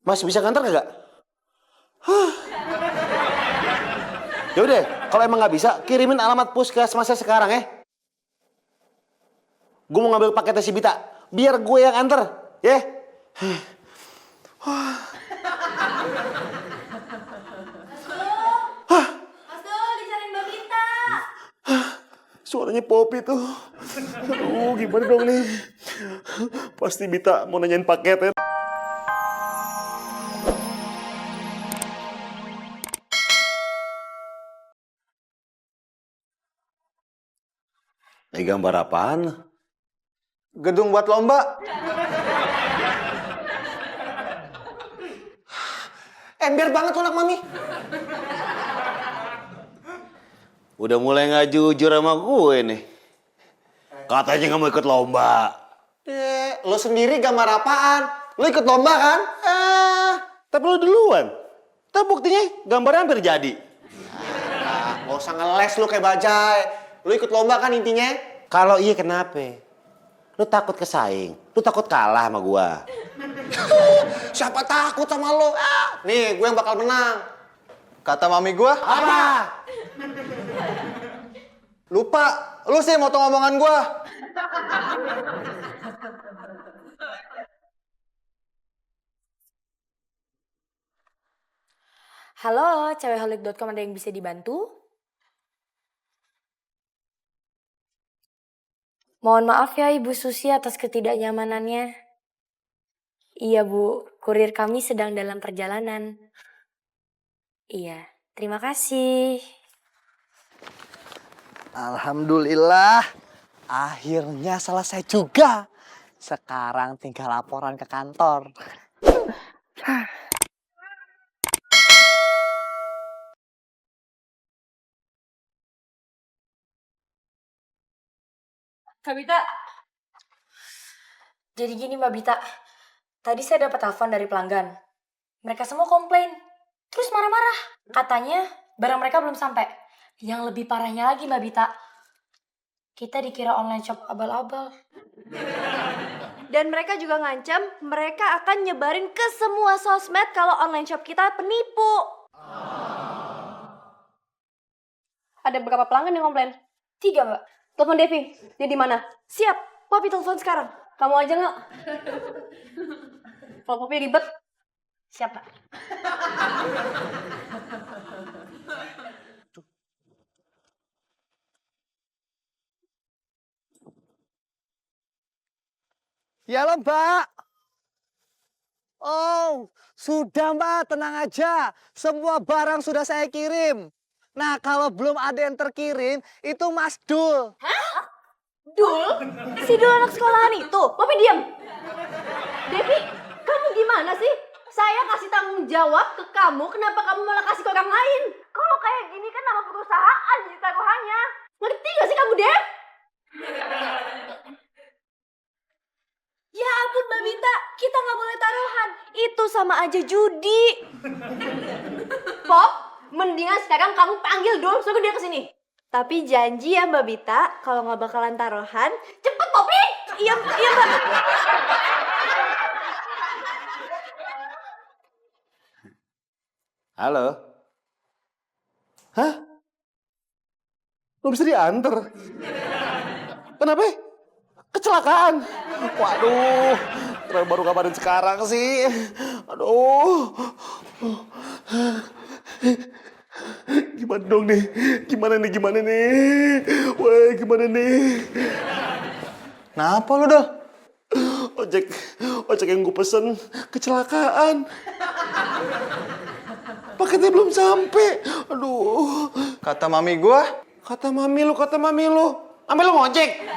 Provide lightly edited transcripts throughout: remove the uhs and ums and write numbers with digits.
Masih bisa nganter kagak? Ya udah, kalau emang nggak bisa, kirimin alamat puskesmasnya sekarang ya. Gue mau ngambil paketnya si Bita, biar gue yang anter, ya. Mas Dul, dicariin Mbak Bita. Suaranya Popi tuh. Aduh, gimana dong nih? Pasti Bita mau nanyain paketnya. Ini gambar apaan? Gedung buat lomba. Ember banget tuh anak mami. Udah mulai nggak jujur sama gue nih. Katanya nggak mau ikut lomba. Lo sendiri gambar apaan? Lo ikut lomba kan? Tapi lu duluan. Tapi buktinya gambarnya hampir jadi. Gak usah ngeles lo kayak bajai. Lo ikut lomba kan intinya? Kalau iya kenapa? Lu takut kesaing? Lu takut kalah sama gua? Siapa takut sama lo? Nih, gue yang bakal menang. Kata mami gue. Apa? Lupa, lu sih motong omongan gue. Halo, cewekholik.com, ada yang bisa dibantu? Mohon maaf ya Ibu Susi atas ketidaknyamanannya. Iya Bu, kurir kami sedang dalam perjalanan. Iya, terima kasih. Alhamdulillah, akhirnya selesai juga. Sekarang tinggal laporan ke kantor. Kak Bita. Jadi gini Mbak Bita, tadi saya dapat telepon dari pelanggan. Mereka semua komplain, terus marah-marah. Katanya barang mereka belum sampai. Yang lebih parahnya lagi Mbak Bita, kita dikira online shop abal-abal. Dan mereka juga ngancam mereka akan nyebarin ke semua sosmed kalau online shop kita penipu. Ada berapa pelanggan yang komplain? 3 Mbak. Telepon Devi, dia di mana? Siap, Popi telepon sekarang. Kamu aja nggak? Kalau Popi ribet, Siap Mbak. Ya loh, Mbak. Oh, sudah Mbak, tenang aja. Semua barang sudah saya kirim. Nah, kalau belum ada yang terkirim, itu Mas Dul. Dul? Si Dul anak sekolahan itu? Popi diam. Devi, kamu gimana sih? Saya kasih tanggung jawab ke kamu, kenapa kamu malah kasih ke orang lain? Kalau kayak gini kan nama perusahaan jadi taruhannya. Ngerti gak sih kamu, Dev? Ya ampun Mbak Bita, kita nggak boleh taruhan. Itu sama aja judi. Pop, mendingan sekarang kamu panggil dulu, suruh dia kesini. Tapi janji ya Mbak Bita, kalau nggak bakalan taruhan, cepet Popi. Iya Mbak. Halo? Hah? Lu bisa diantar? Kenapa? Kecelakaan. Waduh, baru kabarin sekarang sih. Aduh. Gimana dong nih? Gimana nih? Wah, gimana nih? Kenapa lu, Dol? Ojek yang gue pesen kecelakaan. Paketnya belum sampai. Aduh. Kata mami gue. Kata mami lu. Ambil lu ngojek.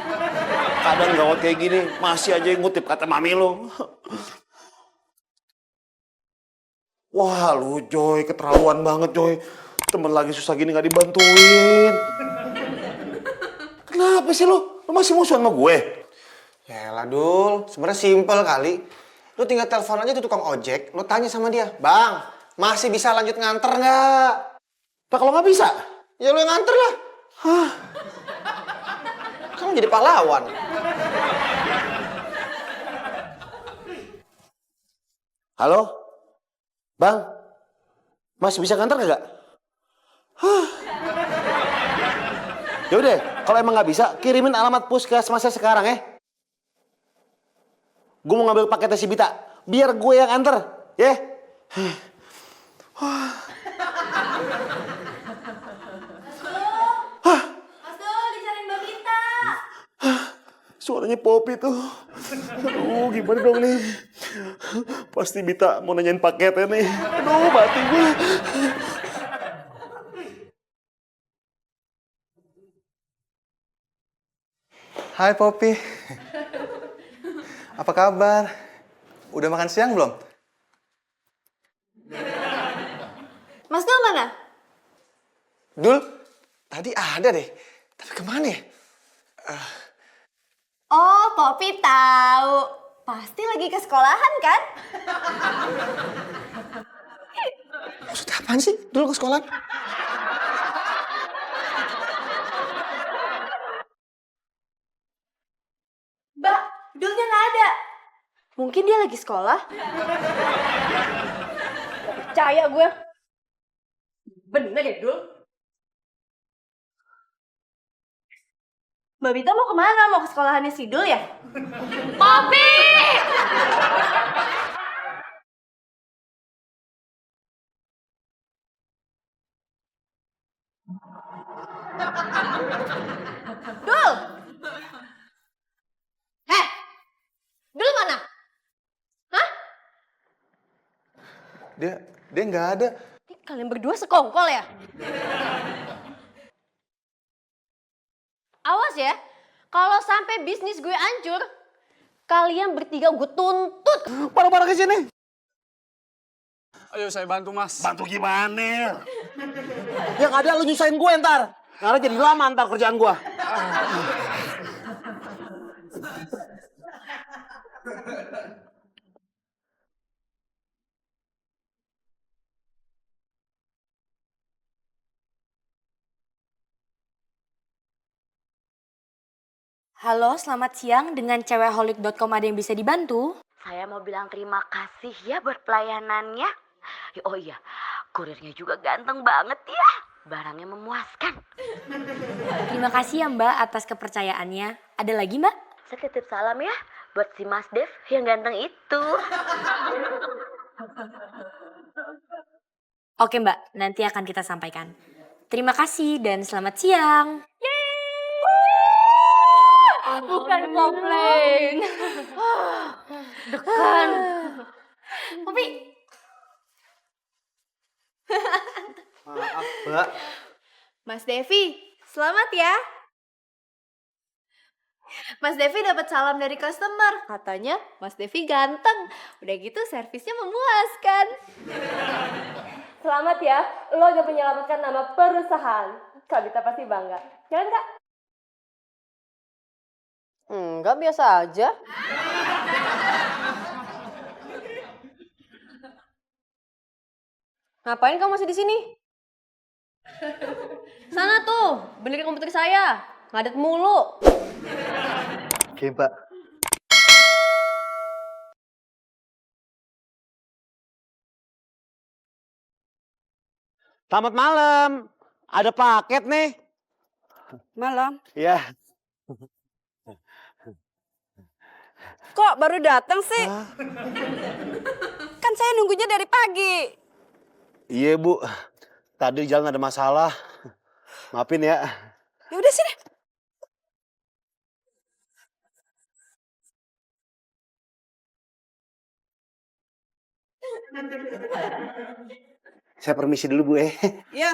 Kadang gawat kayak gini, masih aja yang ngutip kata mami lu. Wah lu Joy, keterlaluan banget Joy. Temen lagi susah gini gak dibantuin. Kenapa sih lu? Lu masih musuhan sama gue? Yaelah Dul, sebenarnya simpel kali. Lu tinggal telepon aja tuh tukang ojek, lu tanya sama dia, Bang, masih bisa lanjut nganter nggak? Pak kalau nggak bisa? Ya lu yang nganter lah. Hah? Kamu jadi pahlawan. Halo? Bang, masih bisa nganter kagak? Ya udah, kalau emang nggak bisa, kirimin alamat puskesmasnya sekarang ya. Gue mau ngambil paketnya si Bita, biar gue yang anter, ya. Mas Dul, dicariin Mbak Bita. Suaranya Popi tuh. Aduh, gimana dong nih? Pasti Bita mau nanyain paketnya nih. Aduh, mati gue. Hai Poppy. Apa kabar? Udah makan siang belum? Mas Dul mana? Dul, tadi ada deh. Tapi kemana ya? Oh, Poppy tahu. Pasti lagi ke sekolahan kan? Maksudnya apaan sih? Dul ke sekolah? Mbak, Dulnya nggak ada. Mungkin dia lagi sekolah. Gak percaya gue. Bener ya, Dul? Mbak Bita mau kemana? Mau ke sekolahannya si Dul ya? Poppy! Dul! Heh! Dul mana? Hah? Dia nggak ada. Ini kalian berdua sekongkol ya? Awas ya, kalau sampai bisnis gue hancur, kalian bertiga gue tuntut. Parah-parah ke sini. Ayo saya bantu mas. Bantu gimana? Yang ada lu nyusahin gue ntar. Karena jadi lama ntar kerjaan gue. Halo, selamat siang. Dengan cewekholik.com ada yang bisa dibantu? Saya mau bilang terima kasih ya buat pelayanannya. Oh iya, kurirnya juga ganteng banget ya. Barangnya memuaskan. Terima kasih ya Mbak atas kepercayaannya. Ada lagi Mbak? Saya titip salam ya buat si Mas Dev yang ganteng itu. Oke Mbak, nanti akan kita sampaikan. Terima kasih dan selamat siang. Bukan komplain. Dekan. Tapi Maaf, Mbak. Mas Devi, selamat ya. Mas Devi dapat salam dari customer. Katanya Mas Devi ganteng. Udah gitu servisnya memuaskan. Selamat ya, lo udah menyelamatkan nama perusahaan. Kak Bita pasti bangga. Jangan Kak? Enggak, biasa aja. Ngapain kamu masih di sini? Sana tuh, benerin komputer saya. Ngadet mulu. Oke, Mbak. Selamat malam. Ada paket nih. Malam. Ya. Kok baru datang sih? Kan saya nunggunya dari pagi. Iya Bu. Tadi di jalan ada masalah. Maafin ya. Ya udah sini. Saya permisi dulu Bu ya. Ya.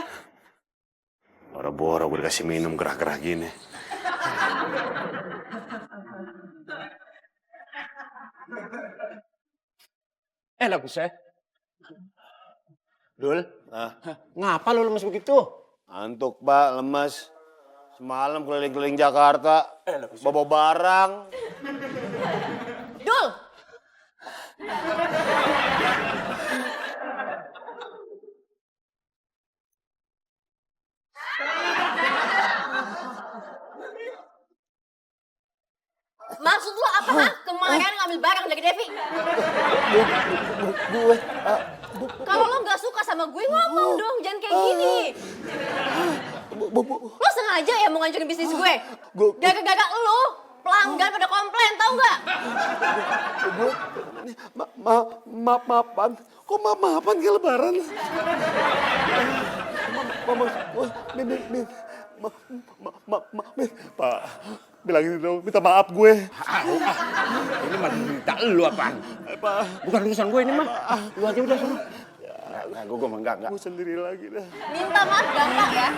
Boro-boro gue dikasih minum gerah-gerah gini. Lah Buset. Dul, ngapa lu lemes begitu? Ngantuk Pak, lemes. Semalam keliling-keliling Jakarta, bawa barang. Dul! Maksud lu apa, ha? Kemarin ngambil barang dari Devi? Gue, Kalau lo nggak suka sama gue ngomong dong, jangan kayak gini. Lo sengaja ya mau ngancurin bisnis gue? Gagak-gagak lo, pelanggan pada komplain, tau nggak? Maafan. Kok maafan ke lebaran? Min. Pak, bilangin dong, minta maaf gue. Ini mah minta lu apaan? Pak. Bukan urusan gue ini mah. Lu aja udah sana. Gue enggak. Gue sendiri lagi dah. Minta maaf gampang ya.